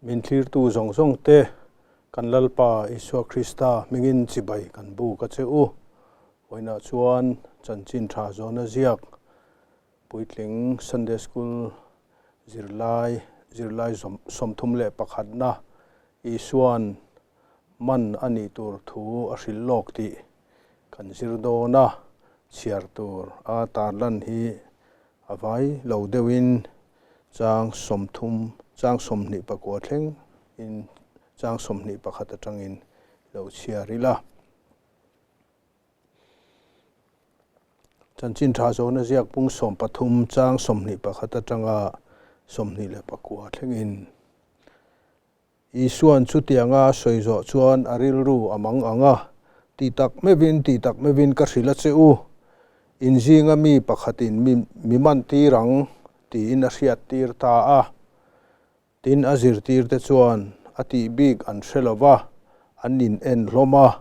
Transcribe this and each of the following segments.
Min thlirtu zawng zawng te, kan Lalpa Isua Krista hmingin chibai kan buk a che u. Vawiinah chuan chanchin tha zawna ziak puitling Sunday School zirlai zirlai 31na Isua'n man a nih tur thu a hrilh lawk tih kan zir dawn a, chhiar tur a tarlan hi a vai lo deuhin chang 30 chang 29 thleng in chang 21 atangin lo chhiar ila. Chanchin tha zawhna ziak pung 13 chang 21 atanga 29 thlengin. Isua'n chutianga a sawi zawh chuan a rilru a mang ang a, Ti tak meuhin, ti tak meuhin ka hrilh a che u, in zinga mi pakhatin mi mi man tir ang, tiin a hriat tir ta a. Tin, a zirtirte chuan a tih bik an hre lo va, an in en hlawm a.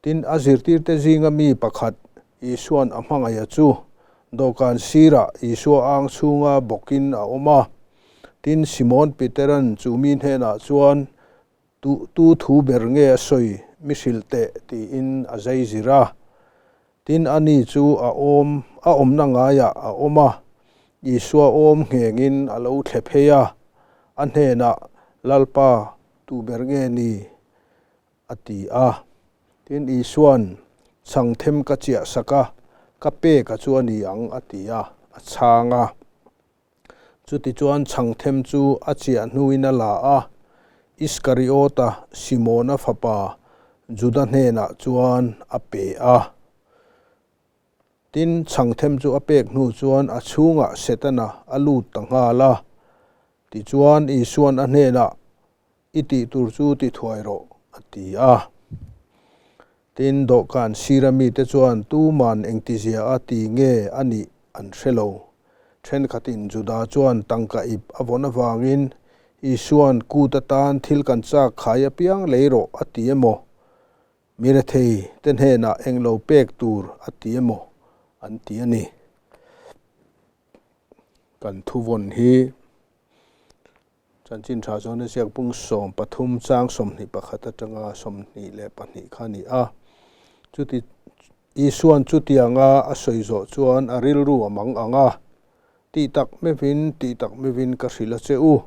Tin, a zirtirte zinga mi pakhat Isua'n a hmangaih a chu dawhkan sirah Isua ang chhunga bawkin a awm a. Tin, Simon Petera'n chu mi hnenah chuan, Tu tu thu ber nge a sawi mi hrilh teh? tiin a zai zir a. Tin, ani chu a awm a awmna ngaiah a awm a, Isua awm nghengin a lo thle phei a, a hnenah, Lalpa, tu ber nge ni? A ti a. Tin, Isua'n, Chhang them ka chiah sak a, ka pek a chu a ni ang, a ti a, a chhang a. Chutichuan chhang them chu a chiah hnuin a la a, Iskariota, Simona fapa Juda hnenah chuan a pe a. Tin, chhang them chu a pek hnu chuan a chhungah Setana a lut ta nghal a. Tichuan, Isua'n a hnenah, I tih tur chu ti thuai rawh, a ti a. Tin, dawhkan sira mite chuan tuman engtizia a ti nge a nih an hre lo. Thenkhatin Juda chuan tangka ip a vawn avangin Isua'n kut atan thil kan chak khai apiang lei rawh a ti emaw, mi rethei te hnenah englo pek tur a ti emaw an ti a ni. Kan thuvawn hi. Chanchin tha chuan a ziak pung 13 chang 21 atanga 22 kha a ni a. Chuti Isua'n chutianga a sawi zawh chuan a rilru a mang ang a, Tih tak meuhin, tih tak meuhin ka hrilh a che u.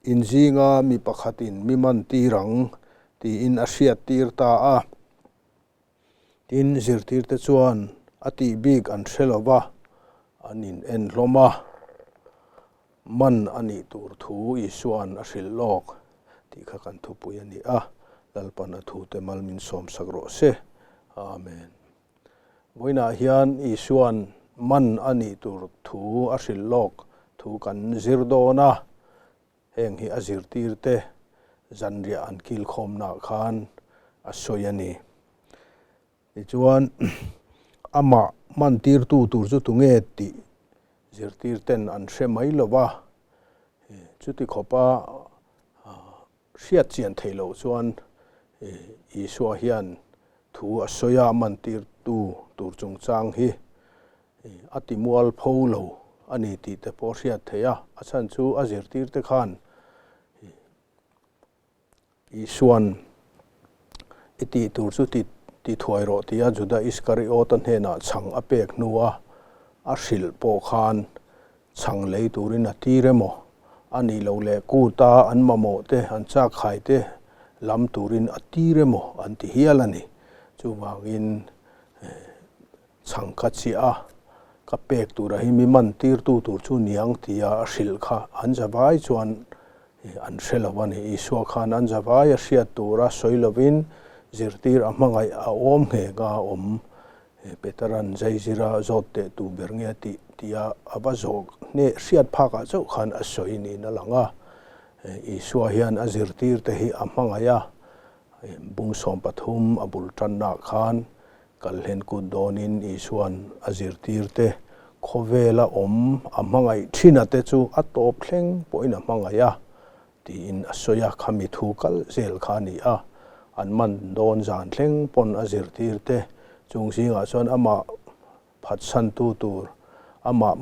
In zinga mi pakhatin mi man tir ang, tiin a hriat tir ta a. Tin, zirtirte chuan a tih bik an hre lo va, an in en hlawm a. Man a nih tur thu Isua'n a hrilh lawk tih kha kan thupui a ni a, Lalpan a thute mal min sawmsak rawh se. Amen. Vawiinah hian Isua'n man a nih tur thu a hrilh lawk thu kan zir dawn a, Heng hi a zirtirte zanriah an kilkhawmnaah khan a sawi a ni. Tichuan, amah mantirtu tur chu tunge tih zirtirten an hre mai lo va, chuti khawpa hriat chian theih loh chuan Isua hian thu a sawi a, mantirtu tur chungchang hi a ti mual pho lo a ni tih te pawh a hriat theih a, a chhan chu a zirtir te khan Isua'n i tih tur chu ti ti thuai rawh tia Juda Iskariota hnenah chhang a pek hnua a hrilh pawh khan chhang lei turin a tir emaw a nih loh leh kuta an mamawh te an chak khai te lam turin a tir emaw an ti hial a ni. Chuvangin Chhang ka chiah a, ka pek tura hi mi man tirtu tur chu niang tia a hrilh kha an zavai chuan an hre lo a ni. Isua khan an zavai a hriat tura sawi lovin zirtir a hmangaih a awm nghek a awm. Petera'n zaizira zawt teh tu ber nge tih tia a va zawh hneh hriat phakah chauh khan a sawi niin a lang a. Isua hian a zirtirte hi a hmangaih a, bung 13 a bul tannaah khan Kalhlen kut dawnin Isua'n a zirtirte khawvela awm a hmangaih thin te chu a tawp thleng pawhin a hmangaih a, tiin a sawi a, khami thu kal zel kha a ni a. An man dawn zan thleng pawn a zirtirte chung zingah chuan amah phatsantu tur, amah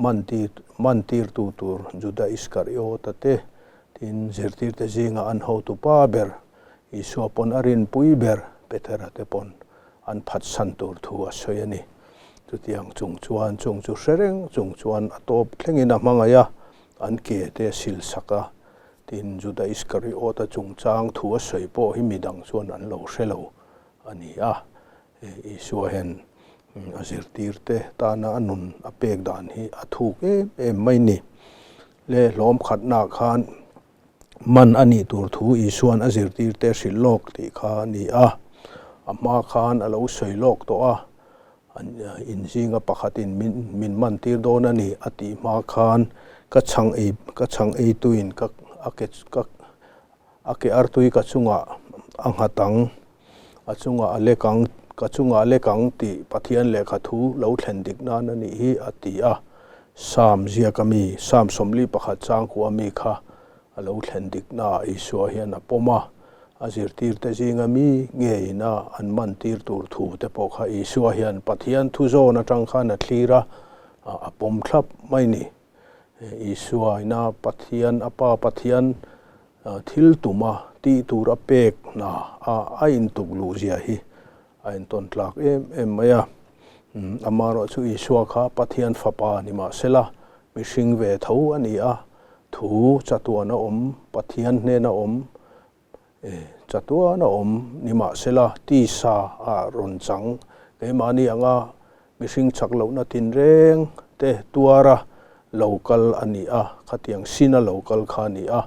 man tirtu tur Juda Iskariota te, tin. Tin, zirtirte zinga an hotupa ber, Isua pawn a rinpui ber Petera te pawn an phatsan tur thu a sawi a ni. Chutiang chung chuan chung chu hre reng chung chuan a tawp thlengin a hmangaih a, an ke te a sil sak a. Tin, Juda Iskariota chungchang thu a sawi pawh hi midang chuan an lo hre lo a ni a. Isua hian a zirtirte tana a nun a pek dan hi a thuk em em mai ni. Le hlawm khatnaah khan man a nih tur thu Isua'n a zirtirte a hrilh lawk tih kha a ni a. A hma khan a lo sawi lawk tawh a, inzinga pakhatin min min man tir dawn a ni a tih hma khan ka chhang ei ka chhang eituin ka a ke ka a ke artui ka chungah a nghat ang, a chungah a lek ang ka chungah a lek ang tih Pathian lehkha thu lo thlen dik nan a nih hi a ti a. Sam ziaka mi, Sam 41 changkua mi kha a lo thlen diknaah Isua hian a pawm a, a zirtirte zinga mi ngeiin a an man tir tur thu te pawh kha Isua hian Pathian thu zawn atang khan a thlir a, a pawm thlap mai ni. Isua ina Pathian, a Pa Pathian thil tuma tih tur a pek hna a a intuk luh zia hi a intawn tlak em em mai a. Amaherawh chu Isua kha Pathian Fapa ni mahsela mihring ve tho a ni a, thu chatuan a awm, Pathian hnena awm, chatuan a awm ni mahsela tisa a rawn chang keimahni anga mihring chak lohna tinreng te tuara lo kal a ni a, khatiang sin a lo kal kha a ni a.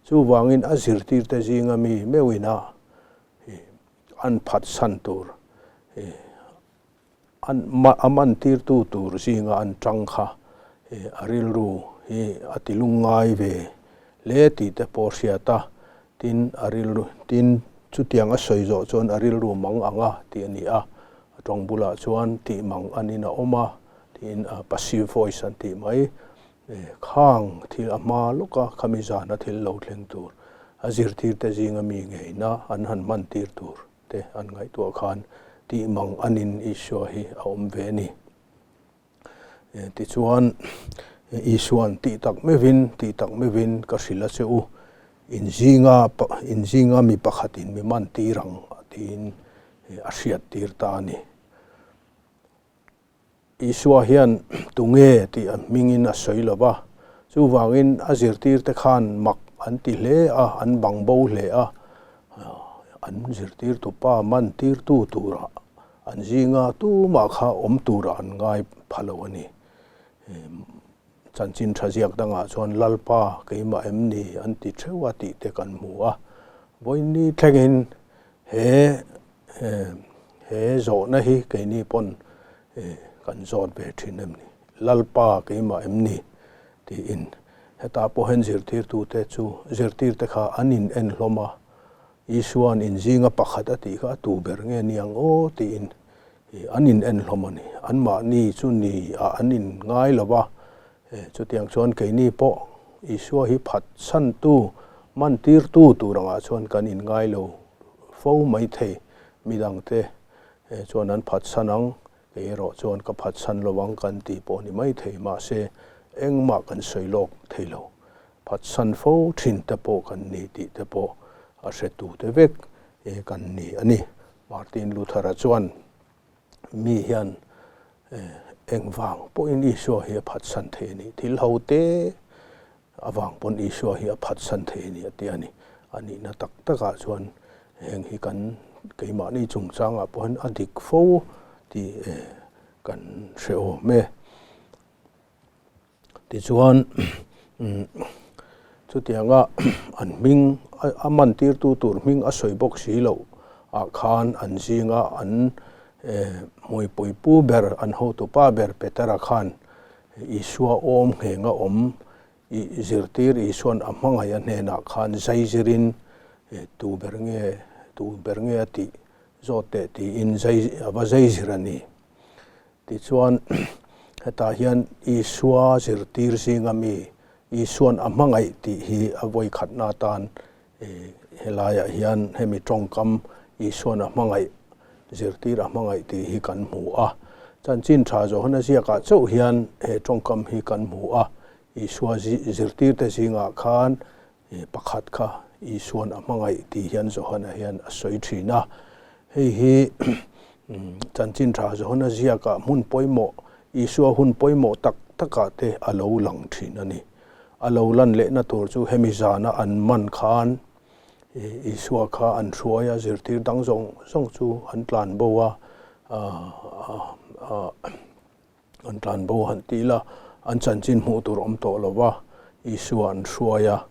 Chuvangin a zirtirte zinga mi meuhina an phatsan tur an a mantirtu tur zinga an tang kha a rilru hi a ti lungngai ve hle tih te pawh hriat a, tin a rilru tin chutiang a sawi zawh chuan a rilru mang ang a tih a ni a, a tawng bulah chuan tih mang anin a awm a tiin passive voice an tih mai Khang thil a hma lawk a, khami zana thil lo thleng tur, a zirtirte zinga mi ngeina an han hman tir tur te an ngaihtuah khan tih mang anin Isua hi a awm ve a ni. Tichuan, Isua'n tih tak meuhin, tih tak meuhin ka hrilh a che u, in zinga, in zinga mi pakhatin mi man tir ang tiin a hriat tir ta a ni. Isua hian tunge tih a hmingin a sawi lo va, chuvangin a zirtirte khan mak an ti hle a, an bang bo hle a, an zirtirtu pa man tirtu turah an zinga tumah kha awm turah an ngai pha lo a ni. Chanchin tha ziak dangah chuan Lalpa keimah em ni an ti theuh a tih te kan hmu a, vawiin thlengin he He zawhna hi keini pawn kan zawt ve thin em ni? Lalpa keimah em ni? tiin hetah pawh hian zirtirtute chu zirtirte kha an in en hlawm a, Isua'n inzinga pakhat a tih kha a tu ber nge ni ang aw tiin an in en hlawm a ni. Anmahni chu ni ah an in ngai lo va, chutiang chuan keini pawh Isua hi phatsantu, mantirtu tur angah chuan kan in ngai lo fo mai thei, midangte chuan an phatsan ang, kei erawh chuan ka phatsan lo ang kan tih pawh ni mai thei, mahse engmah kan sawi lawk thei lo, phatsan fo thin te pawh kan ni tih te pawh a hretute vek kan ni a ni. Martin Luther-a chuan mi hian engvang pawhin Isua hi a phatsan thei a ni, thil ho te Avang pawn Isua hi a phatsan thei a ni a ti a ni. A nihna tak takah chuan heng hi kan keimahni chungchangah pawh hian a dik fo tih kan hre awm e. Tichuan chutianga an hming a mantirtu tur hming a sawi bawk si loh ah khan an zinga an hmuipui pu ber an hotupa ber Petera khan Isua awm nghenga awm i zirtir Isua'n a hmangaih a hnenah khan zai zirin tu ber nge tu ber nge a tih zawt teh tiin zai a va zai zir a ni. Tichuan hetah hian Isua zirtir zinga mi Isua'n a hmangaih tih hi a vawikhatna atan Helaiah hian hemi tawngkam Isua'n a hmangaih, zirtir a hmangaih tih hi kan hmu a. Chanchin tha Johana ziakah chauh hian he tawngkam hi kan hmu a. Isua zirtirte zingah khan Pakhat kha Isuan a hmangaih tih hian Johana hian a sawi thin a. Hei hi chanchin tha Johana ziakah hmun pawimawh, Isua hun pawimawh tak takah te a lo lang thin a ni. A lo lan lehna tur chu hemi zana an man khan Isua kha an hruai a, zirtir dang zawng zawng chu an tlan bo a, An tlan bo han ti ila, an chanchin hmuh tur awm tawh lo va, Isua an hruai a,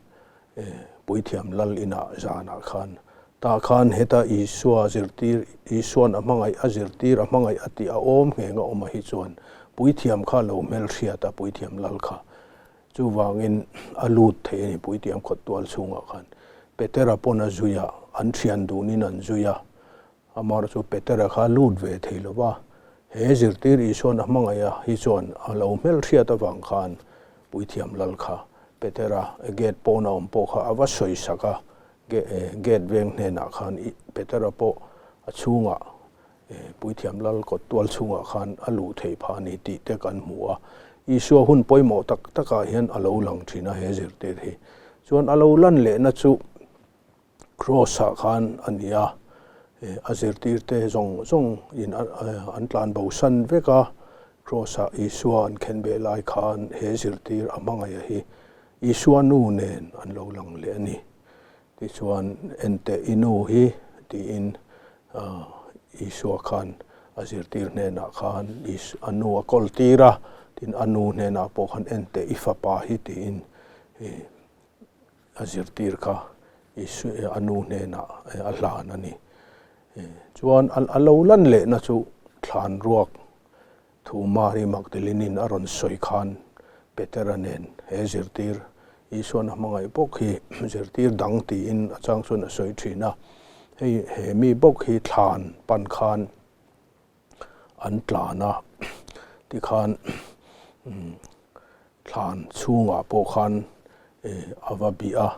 Puithiam Lal inah zanah khan. Tah khan heta Isua zirtir, Isuan a hmangaih a zirtir a hmangaih a tih a awm ngheng a awm a hi chuan Puithiam kha lo hmelhriat a, Puithiam Lal kha. Chuvangin a lut thei a ni Puithiam khawt tual chhungah khan. Petera pawn a zui a, an thian dunin an zui a, Amar chu Petera kha lut ve thei lo va, he zirtir Isuan a hmangaih a hi chuan a lo hmelhriat avang khan Puithiam Lal kha Petera gate pawna awm pawh kha a va sawi sak a, gate veng hnenah khan Petera pawh a chhungah Puithiam Lal kawt tual chhungah khan a luh theih phah a ni tih te kan hmu a. Isua hun pawimawh tak takah hian a lo lang thin a he zirtir hi. Chuan a lo lan lehna chu Cross-ah khan a ni a, a zirtirte zawng zawng in an tlan bo san vek a, Cross-ah Isua an khen beh lai khan he zirtir a hmangaih a hi Isua nu nen an lo lang leh a ni. Tichuan, Enteh i nu hi tiin Isua khan a zirtir hnenah khan a nu a kawl tir a, tin a nu hnenah pawh khan Enteh i fapa hi tiin A zirtir kha a nu hnenah a hlan a ni. Chuan a lo lan lehna chu thlan ruak thu Mari Magdalene-in a rawn sawi khan Petera nen he zirtir Isuan a hmangaih bawk hi zirtir dang tiin a chang chuan a sawi thin a. Hei he mi bawk hi thlan pan khan an tlan a, tikhan thlan chhungah pawh khan a va bih a,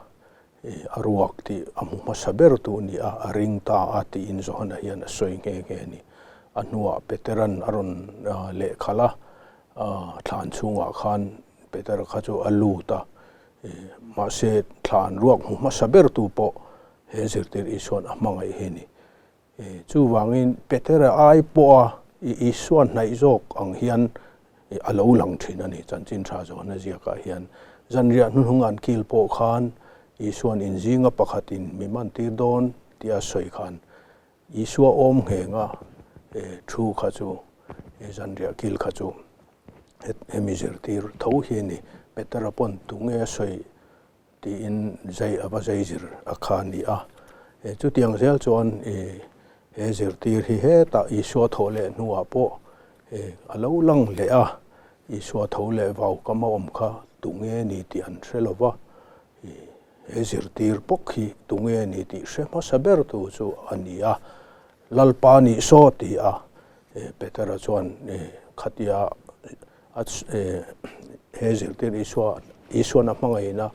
a ruak tih a hmu hmasa ber tu a ni a, a ring ta a tiin Johana hian a sawi nghe nghe a ni. A hnuah Petera'n a rawn lehkhalh a, thlan chhungah khan Petera kha chu a lut a, mahse thlan ruak hmu hmasa ber tu pawh he zirtir Isua'n a hmangaih hi a ni. Chuvangin Petera ai pawha Isua hnaih zawk ang hian a lo lang thin a ni. Chanchin tha Johana ziakah hian zanriah hnuhnung an kil pawh khan Isua'n inzinga pakhatin mi mantir dawn tia sawi khan Isua awm nghenga thu kha chu zanriah kil kha chu hemi zirtir tho hi a ni. Petera pawn tunge a sawi Tiin zai a va zai zir a kha a ni a. Chutiang zel chuan he zirtir hi hetah Isua thaw leh hnuah pawh a lo lang leh a, Isua tho leh vau kam a awm kha tunge ni tih an hre lo va, he zirtir bawk hi tunge ni tih hre hmasa ber tu chu a ni a, Lalpa nih saw ti a Petera chuan khatia A he zirtir Isua Isuan a hmangaihna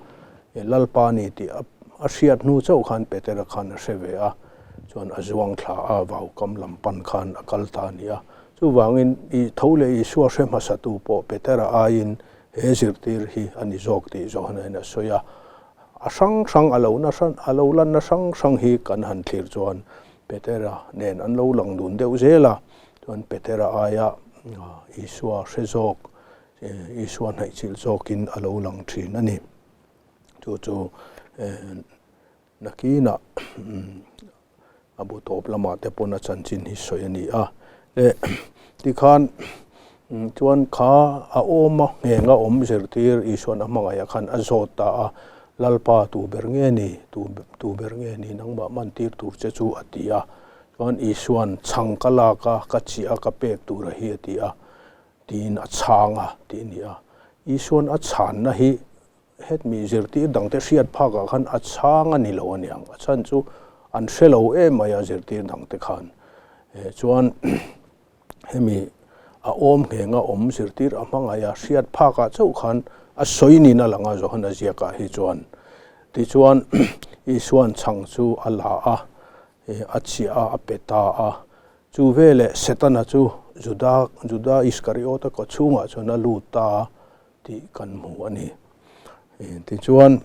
Lalpa ni tih a hriat hnu chauh khan Petera khan a hre ve a, chuan a zuang thla a vaukam lam pan khan a kal ta a ni a. Chuvangin i tho leh Isua hre hmasatu pawh Petera aiin he zirtir hi a ni zawk tih Johana-in a sawi a. A hrang hrang a lo na hran a lo lanna hrang hrang hi kan han thlir chuan Petera nen an lo lang dun deuh zel a, Chuan Petera aia Isua hre zawk, Isua hnaihchilh zawkin a lo lang thin a ni. Chu chu nakinah a bu tawp lamah te pawn a chanchin hi sawi a ni a. Leh tikhan chuan kha a awm a, ngheng a awm zirtir Isuan a hmangaihah khan a zawt ta a, Lalpa tu ber nge ni, tu ber nge ni nangmah mantir tur che chu a ti a. Chuan Isua'n, Chhang ka lak a, ka chiah a, ka pek tur a hi a ti a, tiin a chhang a, tih a ni a. Isua'n a chhanna hi hetmi zirtir dangte hriat phakah khan a chhang a ni lo a niang. A chhan chu an hre lo em mai a zirtir dangte khan. Chuan hemi a awm nghenga awm zirtir a hmangaih a, hriat phakah chauh khan a sawi niin a lang a, Johana ziakah hi chuan. Tichuan Isua'n chhang chu a la a, A chhiah a, a pe ta a. Chu veleh Setana chu Juda, Juda Iskariota kaw chhungah chuan a lut ta tih kan hmu a ni. Tichuan,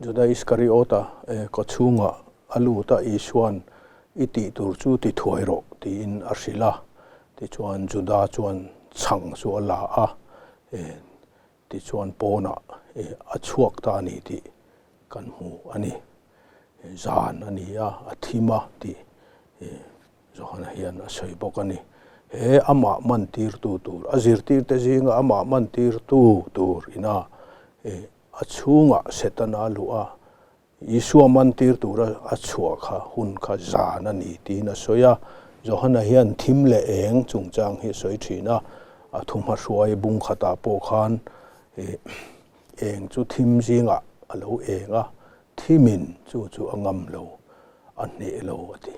Juda Iskariota kawchhungah a lut a, Isua'n i tih tur chu ti thuai rawh tiin a hrilh a. Tichuan Juda chuan chhang chu a la a, tichuan pawnah a chhuak ta a ni tih kan hmu a ni. Zan a ni a, a thim a tih Johana hian a sawi bawk a ni. He amah mantirtu tur, a zirtirte zinga amah mantirtu tur ina a chhungah Setana a luh a, Isua mantir tura a chhuah kha hun kha zan a ni tiin a sawi a. Johana hian thim leh eng chungchang hi a sawi thin a, a thuhmahruai bung khatah pawh khan eng chu thim zingah a lo eng a, thimin chu chu a ngam lo, a hneh lo a ti.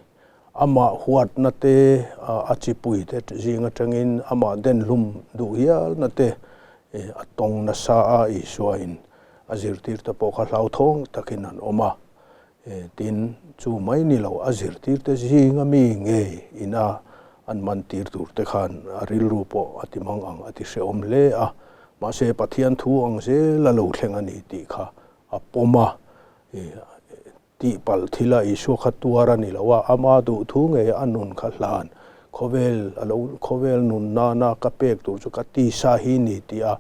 Amah huatna te, a chipui te zing atangin amah denhlum duh hialna te a tawng nasa a, Isuain a zirtirte pawh kha hlauthawng takin an awm a. Tin, chu mai ni lo, a zirtirte zinga mi ngei ina an mantir tur te khan a rilru pawh a ti mang ang a ti hrehawm hle a. Mahse, Pathian thu ang zel a lo thleng a ni tih kha a pawm a. Tihpalh thila Isua kha tuar a ni lo a, ama duh thu ngei a nun kha hlan. Khawvel a lo khawvel nun nana ka pek tur chu ka tisa hi ni tih a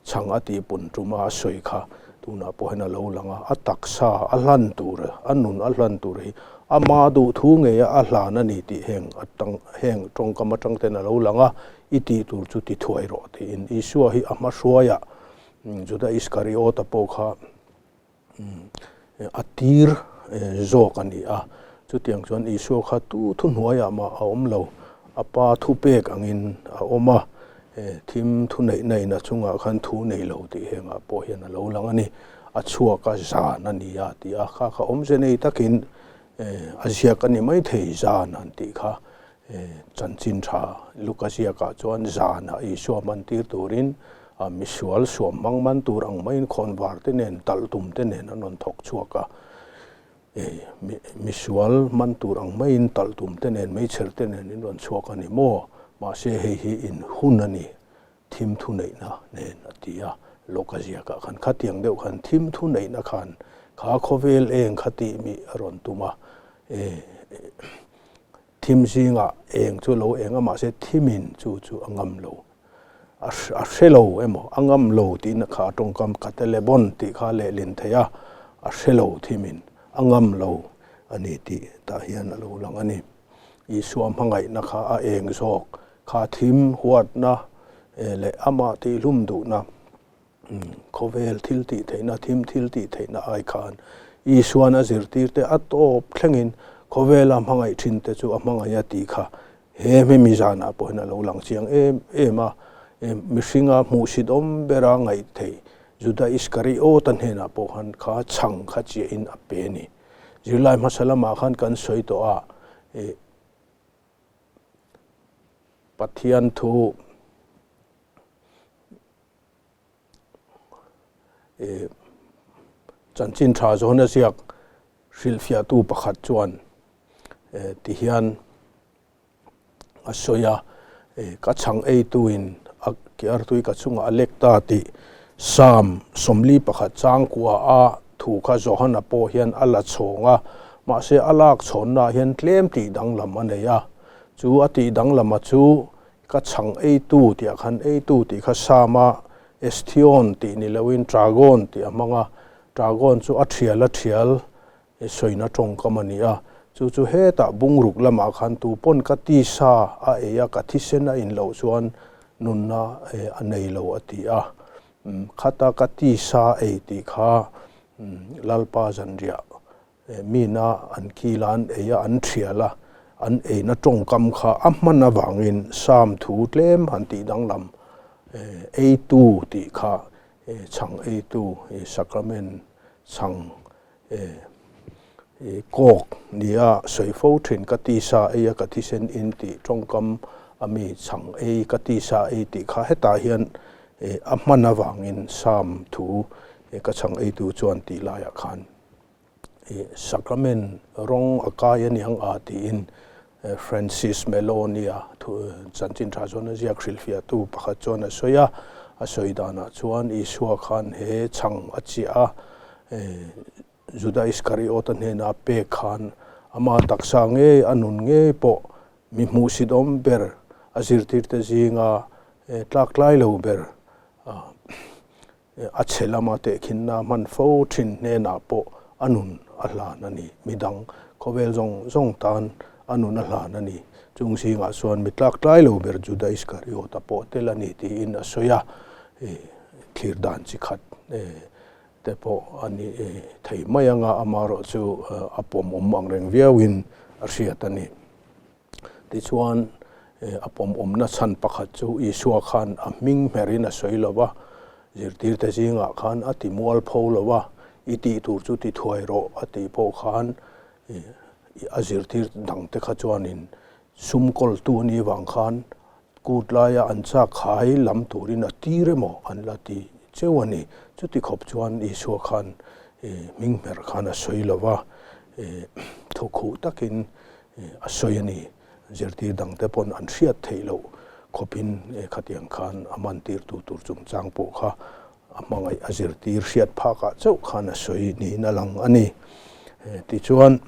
chhang a tihpun tuma a sawi kha tunah pawh hian a lo lang a, a taksa a hlan tur a nun a hlan tur hi ama duh thu ngei a hlan a ni tih heng atang heng tawngkam atang ten a lo lang a, i tih tur chu ti thuai rawh tiin Isua hi a hmahruaiah Juda Iskariota pawh kha A tir zawk a ni a, chutiang chuan Isua kha tu thuhnuaiah mah a awm lo, a Pa thupek angin a awm a, thim thuneihna in a chungah khan thu nei lo tih hengah pawh hian a lo lang a ni. A chhuak a zan a ni a ti a, kha kha awmze nei takin a ziak a ni maithei zan han tih kha Chanchin tha Luka ziakah chuan zanah Isua mantir turin misual suam hmang man tur ang maiin khawnvar te nen talh tum te nen an rawn thawk chhuak a. Misual man tur ang maiin talh tum te nen meichher te nen in rawn chhuak a ni maw? Mahse hei hi in hun a ni, thim thuneihna nen a ti a. Luka ziakah khan khatiang deuh khan thim thuneihna khan kha khawvel eng kha tih mi a rawn tum a. Thim zingah eng chu lo eng a, mahse thimin chu chu a ngam lo. A hre lo emaw, a ngam lo tiin a kha a tawngkam Katelebon tih kha a lehlin thei a, a hre lo thimin a ngam lo a ni tih tah hian a lo lang a ni. Isua hmangaihna kha a eng zawk, kha thim huatna leh amah tihhlum duhna Khawvel thil tih theihna, thim thil tih theihna ai khan Isuan a zirtirte a tawp thlengin khawvela hmangaih thinte chu a hmangaih a tih kha he hmimi zanah pawh hian a lo lang chiang em em a. Mihringa hmuhsit awm bera ngaih theih Juda Iskariota hnenah pawh khan kha chhang kha chiahin a pe a ni. Zirlai hmasa lamah khan kan sawi tawh a, Pathian thu Chanchin tha zawn a ziak hrilhfiahtu pakhat chuan ti hian a sawi a, ka chhang eituin a ke artui ka chungah a lek ta tih Psalm 41 changkua a thu kha Johana pawh hian a la chhawng a, mahse a lak chhawnnaah hian tlem tih danglam a nei a, chu a tih danglama chu Ka chhang eitu tih ah khan eitu tih kha Sama Estion tih ni loin Tragon tih a hmang a, Tragon chu a thial a thial sawina tawngkam a ni a, chu chu hetah bungruk lamah khan tu pawn ka tisa a ei a, ka thisen a in loh chuan nunna a nei lo a ti a, khata ka tisa ei tih kha Lalpa zanriah Mina an kil a, an ei a, an thial a, an eina tawngkam kha a hman avangin Sam thu tlem han tih danglam eitu tih kha chhang eitu sacrament chhang kawk nia sawi fo thin ka tisa ei a ka thisen in tih tawngkam a mi chhang ei ka tisa ei tih kha hetah hian a hman avangin Sam thu ka chhang eitu chuan tih laiah khan Sacrament rawng a kai a niang a tiin Francis Meloni-a chanchin tha chuan a ziak hrilhfiahtu pakhat chuan a sawi a. A sawi danah chuan Isua khan he chhang a chiah a, Juda Iskariota hnena a pek khan ama taksa ngei, a nun ngei pawh mi hmuhsit awm ber, a zirtirte zinga tlaktlai lo ber, a chhe lama tehkhinna hman fo thin hnenah pawh a nun a hlan a ni. Midang khawvel zawng zawng tan a nun a hlan a ni. Chung zingah chuan mi tlaktlai lo ber Juda Iskariota pawh tel a ni tiin a sawi a, thlir dan chi khat te pawh a ni thei mai anga amaherawh chu a pawmawm ang reng viauin a hriat a ni. Tichuan a pawmawmna chhan pakhat chu Isua khan a hming hmerin a sawi lo va, zirtirte zingah khan a ti mual pho lo va, i tih tur chu ti thuai rawh a tih pawh khan a zirtir dangte kha chuanin sum kawltu a nih vang khan Kut laia an chak khai lam turin a tir emaw an la ti cheu a ni. Chuti khawp chuan Isua khan hming hmer khan a sawi lo va, thukhuh takin a sawi a ni. Zirtir dangte pawn an hriat theih loh khawpin khatiang khan a mantirtu tur chungchang pawh kha a hmangaih a zirtir hriat phakah chauh khan a sawi niin a lang a ni. Tichuan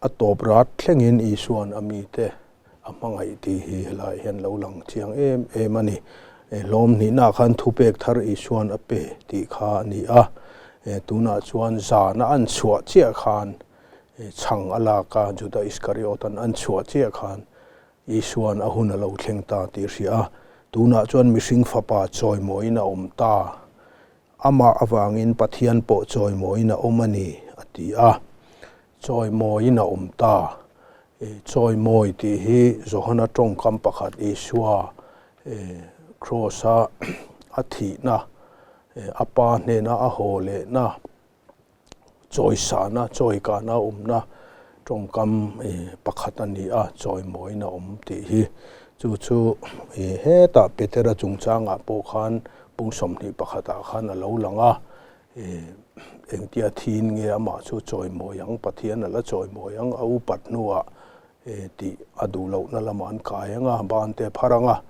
A tawp rat thlengin Isua'n a mite a hmangaih tih hi helaiah hian lo lang chiang em em a ni. Hlawm hnihnaah khan thupek thar Isua'n a pe tih kha a ni a. Tunah chuan zana an chhuah chiah khan chhang a lak a, Juda Iskariot-a'n an chhuah chiah khan Isua'n a hun a lo thleng ta tih a hria a. Tunah chuan mihring fapa chawimawiin a awm ta. Amah avangin Pathian pawh chawimawiin a awm a ni, a ti a. Chawimawiin a awm ta. Chawimawi tih hi Johana tawngkam pakhat Isua Kraws-a a thihna, a Pa hnena a haw lehna, chawisana, chawikana awmna tawngkam pakhat a ni a, chawimawiin a awm tih hi. Chu chu hetah Petera chungchangah pawh khan pung 21 ah khan a lo lang a, engtia thiin nge amah chu chawimawi ang, Pathian a la chawimawi ang, a upat hnuah tih a duh lohna lamah an kai ang a, ban te phar ang a,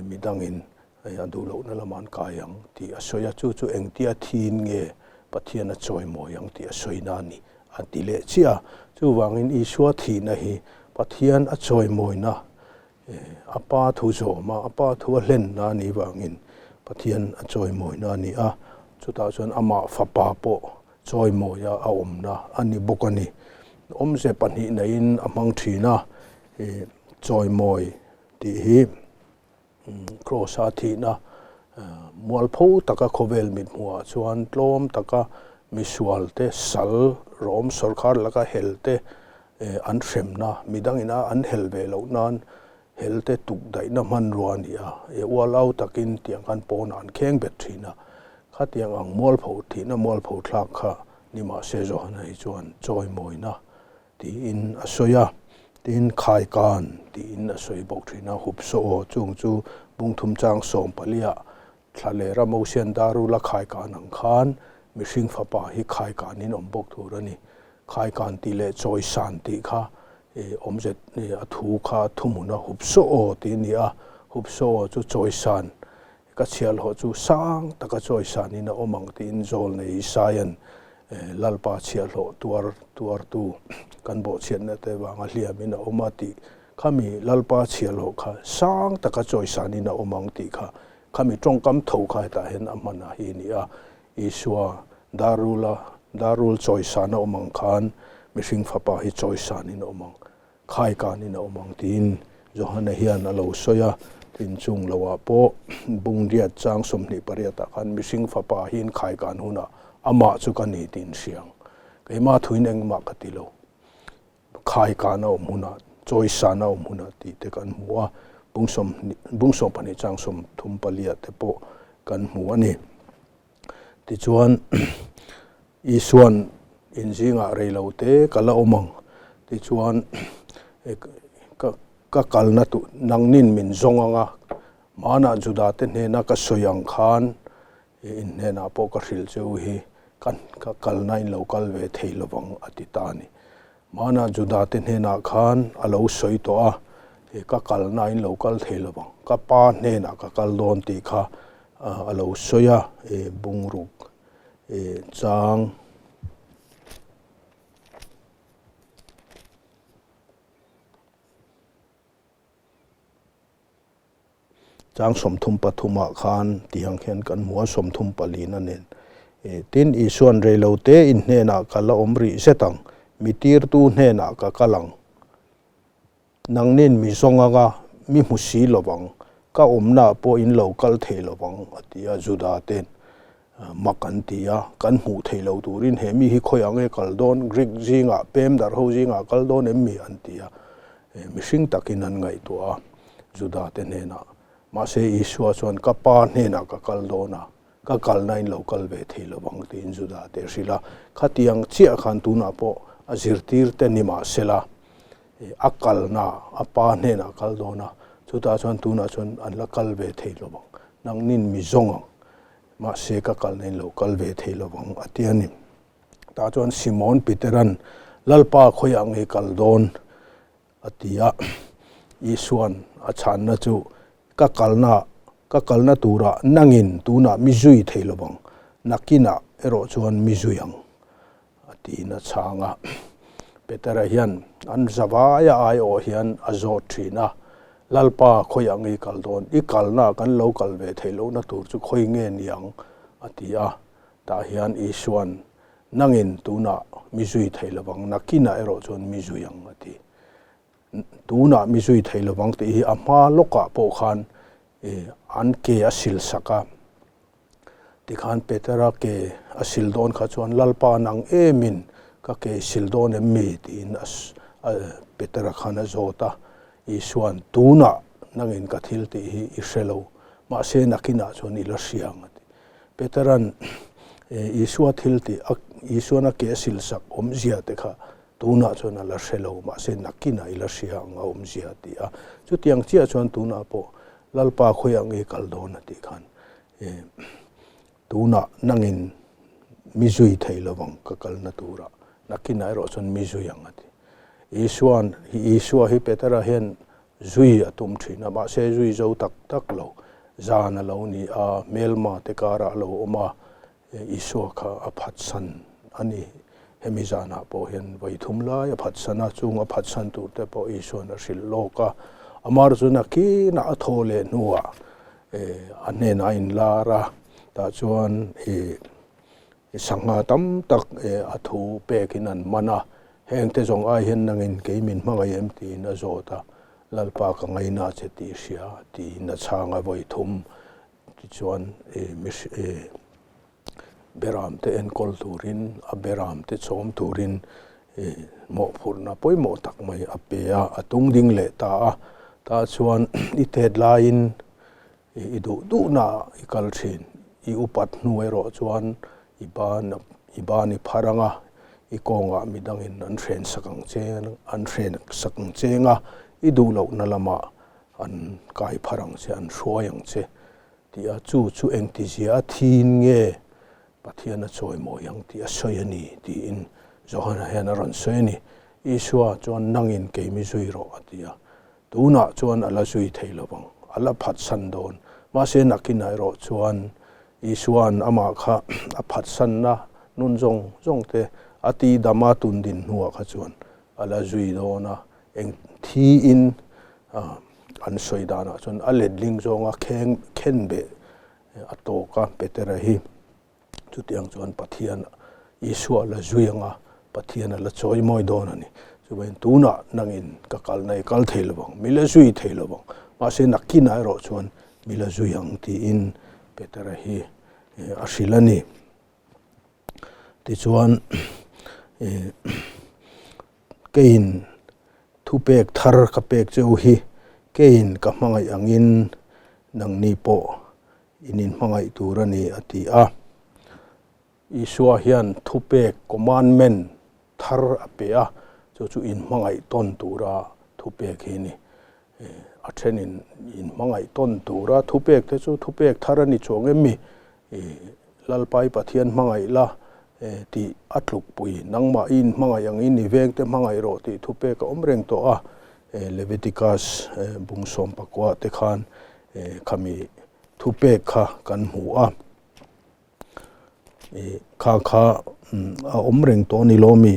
midangin Hei a duh lohna lamah an kai ang tih a sawi a, chu chu engtia thiin nge Pathian a chawimawi ang tih a sawi na a ni a ti leh chiah a. Chuvangin Isua thihna hi Pathian a chawimawina, a Pa thu zawma, a Pa thu a hlenna a nih vangin Pathian a chawimawina a ni a, chutah chuan amah Fapa pawh chawimawia a awmna a ni bawk a ni. Awmze pahnihnain a hmang thin a, chawimawi tih hi. Kraws-a thihna mualpho taka khawvel mithmuhah chuan tlawm taka misualte sal Rom sawrkar laka helte an hremna, midangina an hel ve loh nan helte tuk daihna hmanrua a ni a, ualau takin tiang khan pawnah an kheng bet thin a, khatiang ang mualpho thihna mualpho thlak kha ni mahse Johana hi chuan chawimawina Tiin a sawi a, tin Khaikan tiin a sawi bawk thin a, hup saw aw chung chu bungthum chang sawmpaliah thla leh Ramosian Darula Khaikan ang khan mihring fapa hi Khaikanin awm bawk tur a ni. Khaikan tih leh Chawisan tih kha awmze a thu kha thuhmun a hup saw aw tih a ni a, hup saw aw chu Chawisan Ka chhiahhlawh chu sang taka chawisanin a awm ang tiin Zawlnei Isaia'n Lalpa chhiahhlawh tuar tuartu kan bawhchhiatna te vanga hliamin a awm a tih khami Lalpa chhiahhlawh kha sang taka chawisanin a awm ang tih kha khami tawngkam tho kha hetah hian a hman a hi a ni a. Isua darula darul chawisan a awm ang khan mihring fapa hi chawisanin a awm ang. Khai kanin a awm ang tiin Johana hian a lo sawi a, tin chung loah pawh bungriat chang 28 ah khan mihring fapa hiin khai kan hunah amah chu ka ni tiin hria ang. Keimah thuin engmah ka ti lo. Khai kan a awm hunah, chawisan a awm hunah tih te kan hmu a, bung 20 bung 12 chang 34 ah te pawh kan hmu a ni. Tichuan, Isua'n in zingah rei lo te ka la awm ang. Tichuan, ka ka kalna tur nangnin min zawng ang a, hmanah Judate hnena ka sawi ang khan in hnenah pawh ka hrilh che u hi ka ka kalna in lo kal ve thei lo vang a ti ta a ni. Hmanah Judate hnenah khan a lo sawi tawh a, ka kalna in lo kal thei lo vang. ka Pa hnenah ka kal dawn tih kha a lo sawi a, bungruk chang. Chang 33 ah khan tih ang hian kan hmu a, 34 na nen. Tin, Isuan reilote in hnenah ka la awm rih zet ang, mi tirtu hnenah ka kal ang. Nangnin mi zawng anga mi hmu si lovang, ka awmnaah pawh in lo kal thei lovang, a ti a, Juda ten mak an ti a, kan hmuh thei lo turin he mi hi khawiah nge kal dawn, Greek zingah, pem darh ho zingah kal dawn em mi? an ti a. Mihring takin an ngaihtuah a, Juda te hnenah. Mahse Isua chuan, Ka Pa hnenah ka kal dawn a, ka kalna in lo kal ve thei lo vang, tiin Juda te a hrilh a. Khatiang chiah khan tunah pawh a zirtir te ni mah sela, a kalna, a Pa hnenah kal dawn a, chutah chuan tunah chuan an la kal ve thei lo vang, nangnin mi zawng ang, mahse ka kalna in lo kal ve thei lo vang, a ti a ni. Tah chuan Simon Peteran, Lalpa khawiah nge kal dawn? a ti a. Isuan a chhanna chu, Ka kalna, ka kalna turah nangin tunah mi zui thei lo vang, nakinah erawh chuan mi zui ang, a tiin a chhang a. Petera hian an zavaia aiawh hian a zawt thin a, Lalpa khawiah nge kal dawn? I kalna kan lo kal ve theih lohna tur chu khawi nge niang? a ti a. Tah hian Isuan, Nangin tunah mi zui thei lovang, nakinah erawh chuan mi zui ang, a ti. Tunah mi zui thei lovang tih hi a hma lawkah pawh khan an ke a sil sak a. Tikhan Petera ke a sil dawn kha chuan, Lalpa nang emin ka ke sil dawn em mi? tiin Petera khan a zawt a. Isuan, Tunah nangin ka thil tih hi i hre lo, mahse nakinah chuan i la hria ang, a ti. Peteran Isua thil tih a Isuan a ke silsak awmzia te kha tunah chuan a la hre lo, mahse nakinah i la hria ang a awmzia a ti a. Chutiang chiah chuan tunah pawh Lalpa khawiah nge kal dawn a tih khan tunah nangin mi zui thei lovang ka kalna turah, nakinah erawh chuan mi zui ang a ti. Isuan Isua hi Petera hian Zui a tum thin a, mahse zui zo tak tak lo. Zan a lo ni a, hmelma te karah a lo awm a, Isua kha a phatsan a ni. Hemi zanah pawh hian vawi thum lai a phatsan a, chung a phatsan tur te pawh Isua'n a hrilh lawk a. Amar chu nakinah a thaw leh hnuah a hnenah a inlar a, tah chuan Sangha tam tak a thu pekin an man a, hengte zawng ai hian nangin kei min hmangaih em tiin a zawt a, Lalpa ka ngaina che tih hria tiin a chhang a vawi thum tichuan beramte enkawl turin a beramte chhawm turin mawhphurhna pawimawh tak mai a pe a, a tung ding leh ta a, tah chuan i tet laiin I duh duhna i kal thin. I upat hnu erawh chuan i ban i ban i phar ang a, i kawngah midangin an hren sak ang che an hren sak ang cheng a, i duh lohna lamah an kai phar ang che, an hruai ang che tih a, chu chu engtizia a thin nge Pathian a chawimawi ang tih a sawi a ni tiin Johana hian a rawn sawi a ni. Isua chuan nangin kei mi zui rawh a ti a. Tunah chuan a la zui thei lo vang, a la phatsan dawn. Mahse nakinah erawh chuan Isua'n amah kha a phatsanna nun zawng zawng te a ti dam a tun din hnuah kha chuan a la zui dawn a, eng thiin an sawi danah chuan a letling zawnga kheng khenbeh a tawk a, Petera hi. Chutiang chuan Pathian Isua la zui anga Pathian a la chawi mawi dawn a ni. Chuvangin tunah nangin ka kalna i kal thei lovang, mi la zui thei lovang. Mahse nakinah erawh chuan mi la zui ang tiin Petera hi a hrilh a ni. Tichuan keiin thupek thar ka pek cheu hi keiin ka hmangaih angin nangni pawh In inhmangaih tur a ni, a ti a. Isua hian thupek, commandment, thar a pe a, chu chu inhmangaih tawn tura thupek hi a ni. A thenin inhmangaih tawn tura thupek te chu thupek thar a ni chuang em mi? Lalpai Pathian hmangaih la tih a tlukpui, nangmah i inhmangaih angin i vengte hmangaih rawh tih thupek a awm reng tawh a. Leviticus bung sawmpakua te khan. Khami thupek kha kan hmu a. Kha kha a awm reng tawh a ni lo mi?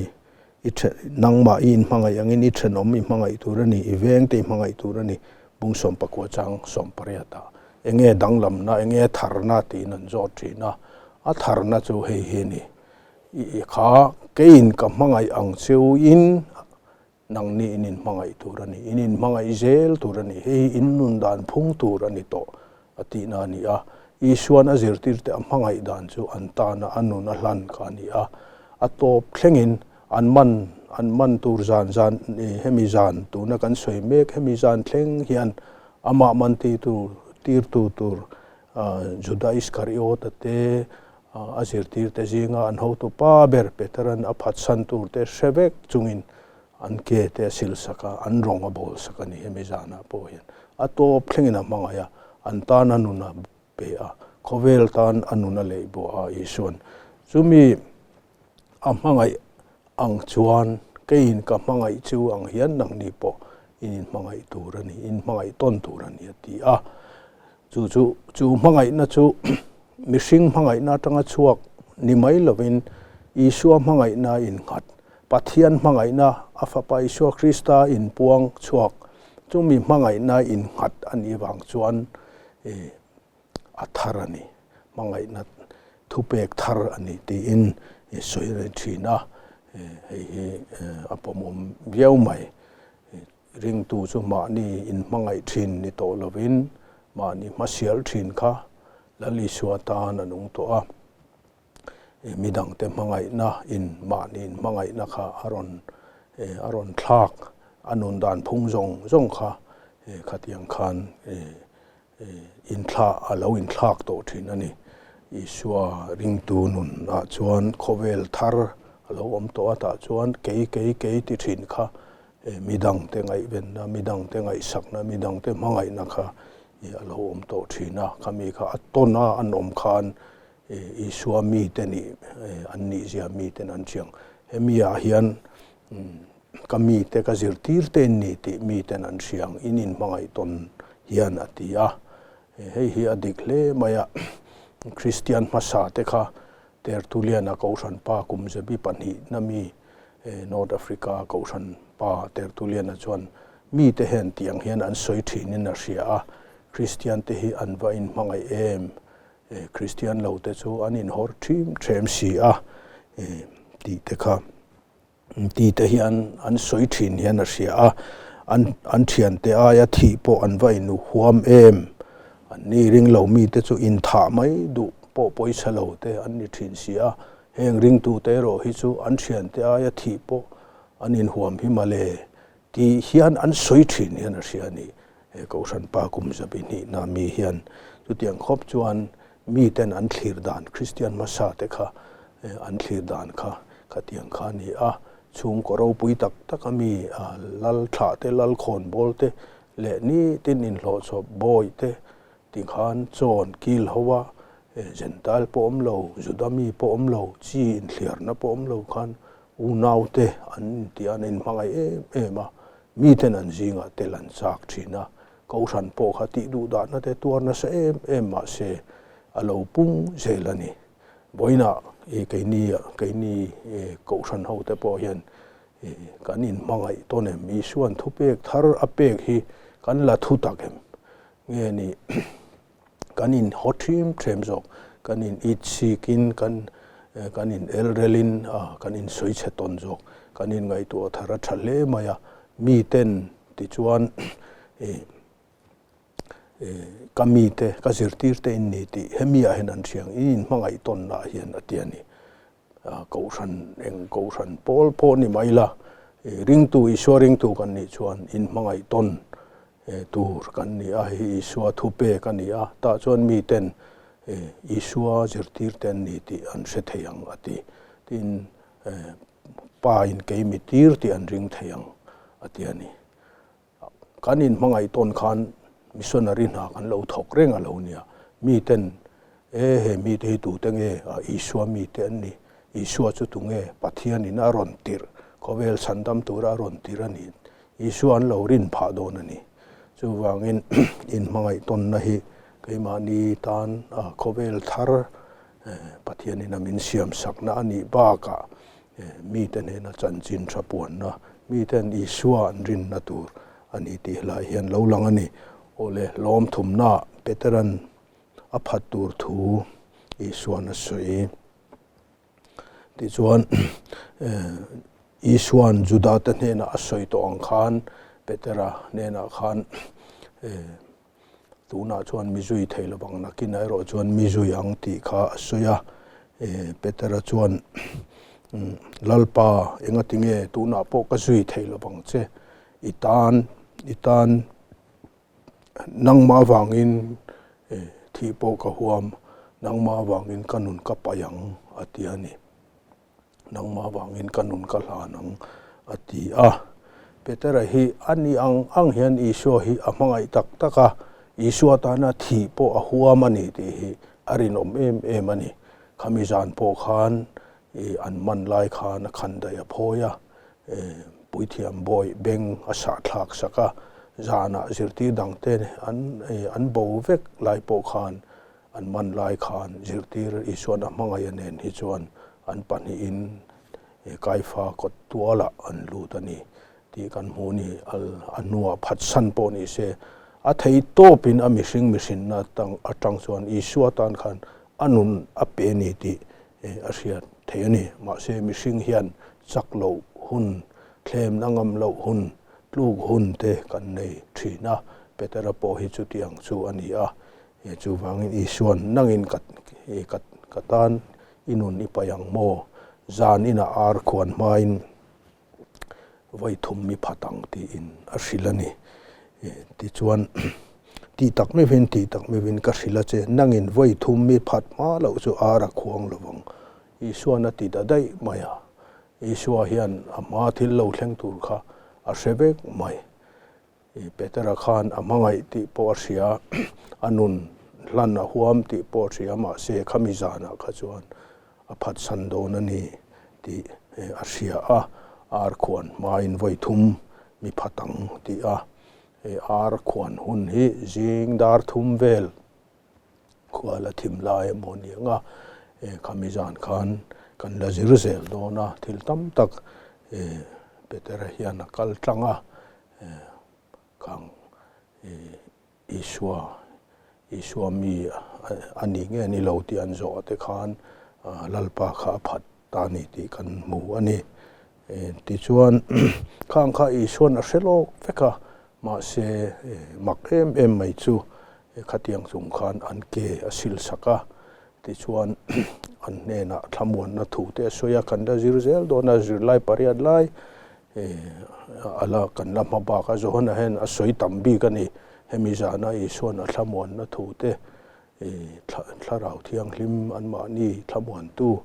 I then, nangmah i inhmangaih angin i thenawm i hmangaih tur a ni, i vengte i hmangaih tur a ni, bung 19 chang 18 ah. Enge danglamna, enge tharna tiin an zawt thin a, a tharna chu hei hi a ni, I kha keiin ka hmangaih ang cheu in nangni in inhmangaih tur a ni, in inhmangaih zel tur a ni, hei hi in nun dan phung tur a ni tawh a tihna a ni a. Isuan a zirtirte a hmangaih dan chu an tana a nun a hlan kha a ni a, a tawp thlengin an man an man tur zan zan hemi zan tuna kan sawi mek hemi zan thleng hian amah man ti tur tirtu tur Juda Iskariota te A zirtirte zinga an hotu pa ber Petera'n a phatsan turte hre vek chungin an ke te a sil sak a, an rawng a bawl sak a ni. Hemi zanah pawh hian a tawp thlengin a hmangaih a, an tan a nun a pe a, khawvel tan a nun a leih bawh a Isua'n chumi a hmangaih ang chuan keiin ka hmangaih chu ang hian nangni pawh in inhmangaih tur a ni, in hmangaih tawn tur a ni a ti a. Chu chu chu hmangaihna chu mihring hmangaihna atanga chhuak ni mai lovin Isua hmangaihna innghat, Pathian hmangaihna, a Fapa Isua Krista inpuang chhuak, chumi hmangaihna innghat a nih vang chuan a thar a ni, hmangaihna thupek thar a ni tiin sawi a ni thin a, hei hi a pawmawm viau mai. Ringtu chu mahni inhmangaih thin ni tawh lovin mahni hmasial thin kha Lal Isua tan a nung tawh a. Midangte hmangaihna in mahni inhmangaihna kha a rawn a rawn thlak, a nun dan phung zawng zawng kha khatiang khan inthlah a lo inthlak tawh thin a ni. Isua ringtu nunah chuan khawvel thar a lo awm tawh a, tah chuan kei kei kei ti thin kha midangte ngaihvenna, midangte ngaihsakna, midangte hmangaihna kha a lo awm tawh thin a. Khami kha a tawn a an awm khan Isua mite nih an nihzia miten an chiang. Hemi ah hian ka mite ka zirtir te in ni tih miten an hriang in inhmangaih tawn hian a ti a. Hei hi a dik hle mai a, Kristian hmasa te kha Tertullian-a Kohhran pa kum zebi pahnihna mi North Africa Kohhran pa Tertullian-a chuan mite hian tiang hian an sawi thinin a hria a, Kristian te hi an va inhmangaih em? Kristian lo te chu an inhawr ṭhim ṭhem si a tih te kha ti te hian an sawi ṭhin hian a hria a, an an ṭhiante aia thih pawh an va inhuam em? An ni ring lo mite chu inthah mai duh pawh pawisa lo te an ni ṭhin si a, heng ringtute erawh hi chu an ṭhiante aia thih pawh an inhuam hi mawle tih hian an sawi ṭhin hian a hria a ni. He Kohhran pa kum zabi hnihna mi hian chutiang khawp chuan miten an thlir dan, Kristian hmasa te kha an thlir dan kha khatiang kha a ni a. Chhungkaw ropui tak tak a mi lal thlah te, lal khawn bawl te leh nitin inhlawh chawp bawi te ti khan chawn kil ho a, Jentail pawh awm lo, Juda mi pawh awm lo, chi inthliarna pawh awm lo khan unaute an inti a, an inhmangaih em em a. Miten an zingah tel an chak thin a, Kohhran pawh kha tih duh dahna te tuar nasa em em mah se a lo pung zel a ni. Vawiinah i keini keini Kohhran ho te pawh hian i kan inhmangaih tawn em? Isuan thupek thar a pek hi kan la thu tak em? Nge ni kan in haw ṭhim ṭhem zawk, kan in it sikin kan kan in el relin kan in sawi chhe tawn zawk, kan in ngaihtuah thar a ṭha hle mai a, miten tichuan ka mite ka zirtirte in ni tih hemi ah hian an hriang in in hmangaih tawnna ah hian a ti a ni. Kohhran eng kohhran pawl pawh ni mai la, ringtu Isua ringtu kan nih chuan in hmangaih tawn tur kan ni a, hei Isua thupek a ni a, tah chuan miten Isua zirtir te an ni tih an hre thei ang a ti. Tin, Pa in kei mi tir tih an ring thei ang a ti a ni. Kan inhmangaih tawn khan missionary hna kan lo thawk reng a lo nia. Miten, E he mite hi tute nge? A Isua mite an ni. Isua chu tunge? Pathianin a rawn tirh, khawvel chhandam tura a rawn tirh a ni. Isua an lo rin phah dawn a ni. Chuvangin inhmangaih tawnna hi keimahni tan khawvel thar Pathianin a min siam sakna a nih bakah mite hnena chanchin tha puanna, miten Isua an rinna tur a ni tih hlai hian lo lang a ni. Awle, lawmthumnaah Peteran a phat tur thu Isuan a sawi. Tichuan, Isua'n Judate hnenah a sawi tawh ang khan, Petera hnenah khan, Tunah chuan mi zui thei lo vang, nakinah erawh chuan mi zui ang tih kha a sawi a. Petera chuan, Lalpa, engatinge tunah pawh ka zui thei lo vang che? I tan, i tan. Nangmah avangin thih pawh ka huam, nangmah avangin ka nun ka paih ang, a ti a ni. Nangmah avangin ka nun ka hlan ang, a ti a. Petera hi a ni ang ang hian Isua hi a hmangaih tak tak a, Isua tana thih pawh a huam a ni tih hi a rinawm em em a ni. Khami zan pawh khan an man lai khan a khan daih a phawi a, Puithiam bawi beng a sah thlak sak a, zanah zirtir dangte an an bo vek lai pawh khan an man lai khan zirtir Isuan a hmangaih a nen hi chuan an pahnihin Kaifa kawt tualah an lut a ni tih kan hmu ni. A hnuah phatsan pawh ni se a thei tawpin a mihring mihrinna atang chuan Isua tan khan a nun a pe ni tih a hriat theih a ni. Mahse, mihring hian chak loh hun, thlemna ngam loh hun, tluk hun te kan nei thin a, Petera pawh hi chutiang chu a ni a. Chuvangin Isua'n nangin ka ka tan i nun i paih ang maw? Zan inah ar khuan hmain vawi thum mi phat ang tiin a hrilh a ni. Tichuan, tih tak meuhin, tih tak meuhin ka hrilh a che, nangin vawi thum mi phat hma loh chu ar a khuang lo vang. Isua'n a ti ta daih mai a. Isua hian a hma thil lo thleng tur kha a hre vek mai. Petera khan a hmangaih tih pawh a hria, a nun hlan a huam tih pawh a hria, mahse khami zanah kha chuan a phatsan dawn a ni tih a hria a, ar khuan hmain vawi thum mi phat ang tih a, ar khuan hun hi zing dar thum vel Khual a thim lai emaw ni ang a, khami zan khan kan la zir zel dawn a, thil tam tak Petera hian a kal tlang a, khang Isua, Isua mi a ni nge ni lo tih an zawh te khan Lalpa kha a phat ta ni tih kan hmu a ni. Tichuan khang kha Isua'n a hre lawk vek a, mahse mak em em mai chu Khatiang chung khan an ke a sil sak a, tichuan an hnenah thlamuanna thu te a sawi a, kan la zir zel dawn a, zirlai pariat lai a la kan la hma bak a, Johana hian a sawi tam bik a ni, hemi zana Isua'n a thlamuanna thu te thlarau thianghlim anmahni thlamuantu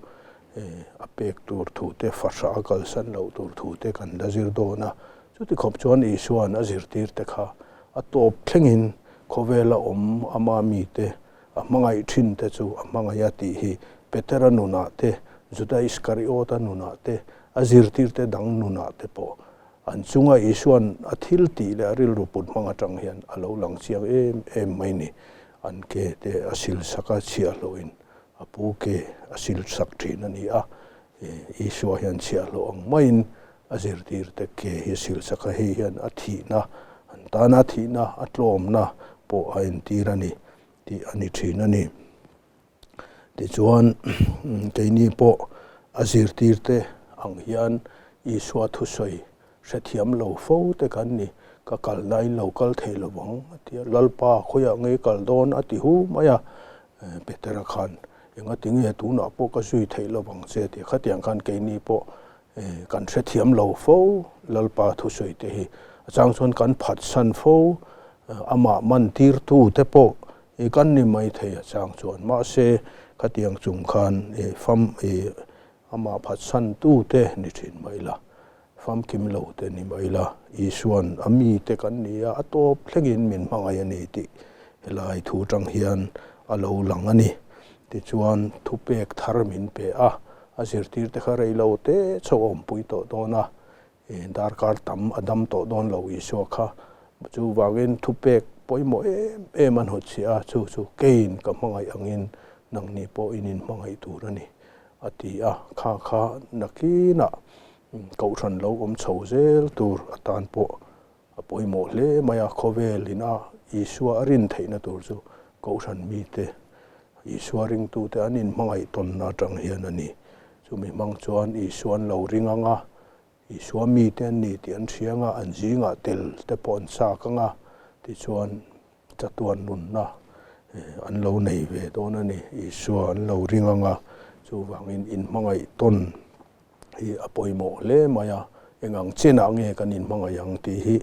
a pek tur thu te, fahrah a kalsan loh tur thu te kan la zir dawn a, chuti khawp chuan Isua'n a zirtir te kha a tawp thlengin khawvela awm ama mite a hmangaih thin te chu a hmangaih a tih hi Petera nunah te, Juda Iskariota nunah te, a zirtirte dang nunah te pawh an chunga Isua'n a thil tih leh a rilru put hmang atang hian a lo lang chiang em em mai ni. An ke te a silsak a chhiahhlawhin a pu ke a silsak thin a ni a, Isua hian chhiahhlawh ang maiin a zirtirte ke hi a silsak a, hei hian a thihna, an tana thihna, a tlawmna pawh a entir a ni tih a ni thin a ni. Tichuan, keini pawh a zirtirte ang hian Isua thusawi Hrethiam lo fo te kan ni, ka kalna in lo kal thei lo vang, a ti a. Lalpa khawiah nge i kal dawn? a ti hu mai a. Petera khan, Engati nge tunah pawh ka zui theih lo vang che? ti a. Khatiang khan keini pawh kan hrethiam lo fo, Lalpa thusawi te hi. A chang chuan kan phatsan fo, amah mantirtu te pawh kan ni mai thei a chang chuan. Mahse, khatiang chung khan fam Amah phatsantu te ni thin mai la, famkim lo te ni mai la, Isua'n a mite kan ni a, a tawp thlengin min hmangaih a ni tih helai thu tang hian a lo lang a ni. Tichuan, thupek thar min pe a, a zirtirte kha rei lo te chho a awmpui tawh dawn a, darkar tam a dam tawh dawn lo Isua kha. Chuvangin thupek pawimawh em em an hawtchhiah a, chu chu keiin ka hmangaih angin nangni pawh in inhmangaih tur a ni, a ti a. Kha kha nakinah kohhran lo awm chho zel tur atan pawh a pawimawh hle mai a, khawvel ina Isua a rin theihna tur chu kohhran mite, Isua ringtute an inhmangaih tawnna atang hian a ni. Chumi hmang chuan Isua an lo ring ang a, Isua mite an ni tih an hria anga, an zingah tel te pawh an chak ang a, tichuan chatuan nunna an lo nei ve dawn a ni. Isua an lo ring ang a, chuvangin inhmangaih tawn hi a pawimawh hle mai a, engang chenah nge kan inhmangaih ang tih hi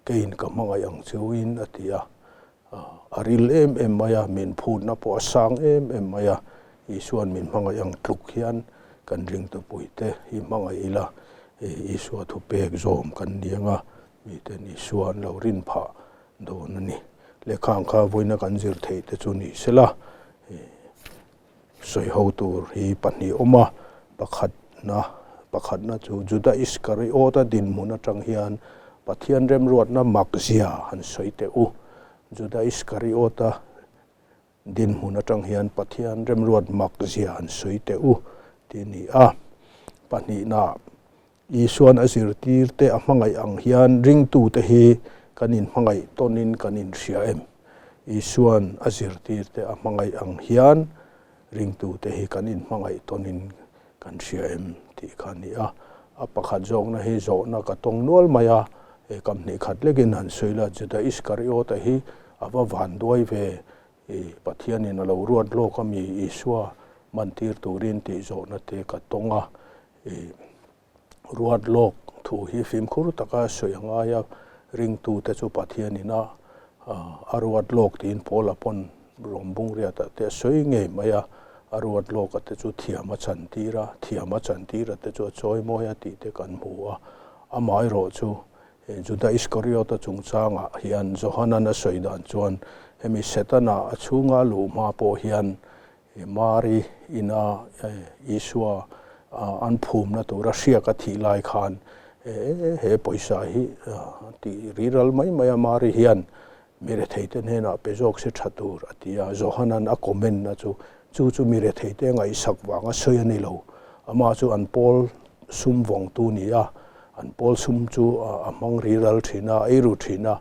keiin ka hmangaih ang cheuin a ti a. A ril em em mai a, min phutna pawh a sang em em mai a, Isua'n min hmangaih ang tluk hian kan ringtupuite hi hmangaih ila, Isua thupek zawm kan ni anga miten Isua an lo rin phah dawn a ni. Lehkha ang kha vawiina kan zir theih te chu ni sela, Sawi ho tur hi pahnih awm a, pakhatna pakhatna chu Juda Iskariota dinhmun atang hian Pathian remruatna mak zia han sawi teh u. Juda Iskariota dinhmun atang hian Pathian remruat mak zia han sawi teh u tih a ni a. Pahnihna, Isuan a zirtirte a hmangaih ang hian ringtute hi kan inhmangaih tawnin kan inhria em? Isuan a zirtirte a hmangaih ang hian ringtute hi kan inhmangaih tawnin kan hria em tih kha a ni a. A pakhat zawkna hi zawhna ka tawng nual mai a, he kam hnih khat lekin han sawi la, Juda Iskariota hi a va vanduai ve, i Pathianin a lo ruat lawk ami Isua mantir turin tih zawhna te ka tawng a, I ruat lawk thu hi fimkhur taka sawi a ngai a, ringtute chu Pathianin a a ruat lawk tiin Paula pawn rawng bungriatah te a sawi ngei mai a, a ruat lawka te chu thiam a chantir a, thiam a chantir a te chu a chawi mawi a tih te kan hmu a. Amaherawh chu Juda Iskariota chungchangah hian Johanan a sawi dan chuan hemi Setana a chhunga luh hma pawh hian Mari ina Isua an phumna tura hriak a thih lai khan he pawisa hi tih riral mai mai a, Mari hian mi retheite hnenah pe zawk se tha tur a ti a, Johanan a comment na chu, chu chu mi retheite ngaihsak vanga sawi a ni lo, amah chu an pawl sum vawngtu ni a, an pawl sum chu a hmang riral thin a, a eiru thin a,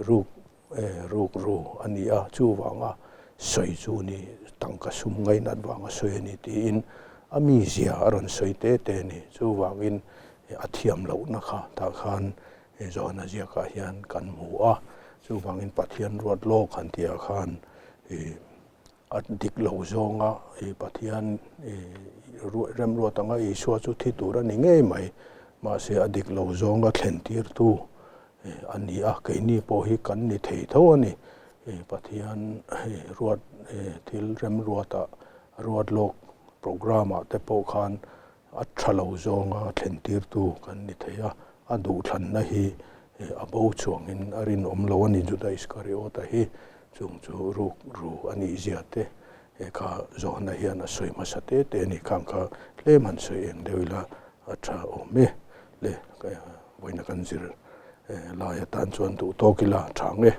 ruk Rukru a ni a, chuvanga sawi chu ni, tangka sum ngainat vanga sawi a ni tiin a mizia a rawn sawi te te a ni. Chuvangin a thiam lohna kha tah khan Johana ziakah hian kan hmu a, chuvangin Pathian ruat lawk han tihah khan A dik lo zawnga i Pathian i remruat anga Isua chu thi tur a ni ngei mai. Mahse a dik lo zawnga thlen tirtu a ni a, keini pawh hi kan ni thei tho a ni. Pathian ruat thil remruatah ruat lawk programme ah te pawh khan A tha lo zawnga thlen tirtu kan ni thei a, a duhthlanna hi a bo chuangin a rinawm lo a ni. Juda Iskariota hi chung chu ruk ru a nih zia te he kha zawhna hian a sawi hmasa te te a ni. Khang kha tlem han sawi eng deuh ila a tha awm e le. Vawiina kan zir lai atan chuan duh tawk ila tha ang e.